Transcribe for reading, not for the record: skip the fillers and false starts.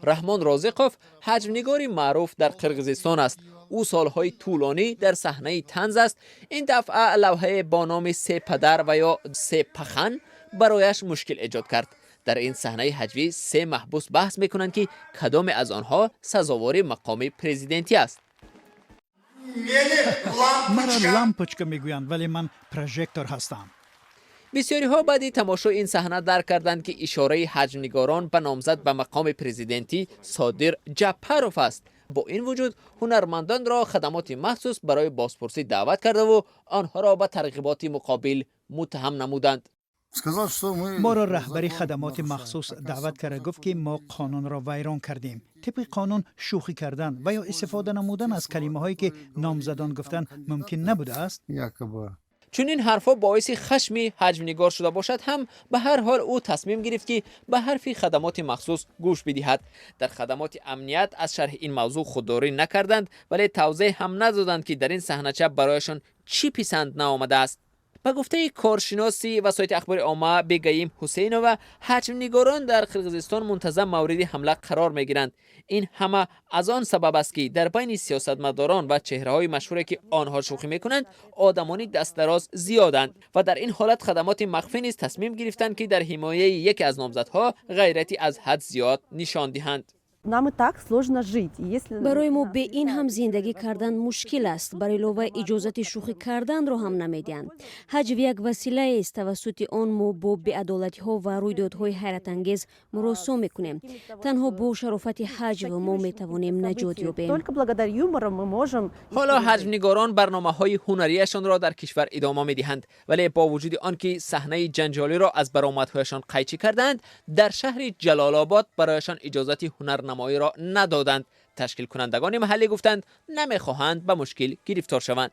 Раҳмон Розиқов ҳаҷвнигори маъруф дар Қирғизистон аст. Ӯ солҳои тӯлонӣ дар саҳнаи танз аст. Ин дафъа лавҳае бо номи «Се падар» ва ё «Се пахан» барояш мушкил эҷод кард. Дар ин саҳнаи ҳаҷвӣ се маҳбус баҳс мекунанд, ки кадоме аз онҳо сазовори мақоми президентӣ аст. Мара лампочка мегӯянд, вале ман прожектор ҳастам. Бисёриҳо баъди тамошои ин саҳна дарк карданд, ки ишораи ҳаҷвнигорон ба номзад ба мақоми президентӣ Содир Ҷапаров аст. Бо ин вуҷуд, ҳунармандонро хадамоти махсус барои бозпурсӣ даъват кардаву онҳоро ба тарғиботи муқобил муттаҳам намуданд. Моро раҳбари хадамоти махсус даъват карда, гуфт, ки мо қонунро вайрон кардем. Тибқи қонун, шӯхӣ кардан ва ё истифода намудан аз калимаҳое, ки номзадон гуфтанд, мумкин набудааст. Чунин ҳарфҳо боиси хашми ҳаҷвнигор шуда бошад ҳам, ба ҳар ҳол ӯ тасмим гирифт, ки ба ҳарфи хадамоти махсус гӯш бидиҳад. Дар хадамоти амният аз шарҳи ин мавзӯъ худдорӣ накарданд, вале тавзеҳ ҳам надоданд, ки дар ин саҳнача барояшон чӣ писанд наомадааст. Ба гуфтаи коршиноси васоити ахбори омма Бегаим Ҳусейнова, ҳаҷвнигорон дар Қирғизистон мунтазам мавриди ҳамла қарор мегиранд. Ин ҳама аз он сабаб аст, ки дар байни сиёсатмадорон ва чеҳраҳои машҳуре, ки онҳо шӯхӣ мекунанд, одамони дастдароз зиёданд ва дар ин ҳолат хадамоти махфӣ низ тасмим гирифтанд, ки дар ҳимояи яке аз номзадҳо ғайрати аз ҳад зиёд нишон диҳанд. Нам и так сложно жить. Если Барои мо бе ин ҳам зиндагӣ кардан мушкил аст. Бар илова, иҷозати шӯхӣ карданро ҳам намедиҳанд. Ҳаҷв як василаест, тавассути он мо бо беадолатиҳо ва рӯйдодҳои ҳайратангез муросо мекунем. Танҳо бо шарофати ҳаҷв мо метавонем наҷот ёбем. Только благодаря юмору мы можем. Ҳоло ҳаҷвнигорон барномаҳои ҳунарияшонро дар кишвар идома медиҳанд, вале бо вуҷуди он ки саҳнаи ҷанҷолиро аз баромадҳояшон қайчӣ карданд, дар шаҳри Ҷалолобод барояшон иҷозати ҳунарнамоиро надоданд. Ташкилкунандагони маҳаллӣ гуфтанд, намехоҳанд ба мушкил гирифтор шаванд.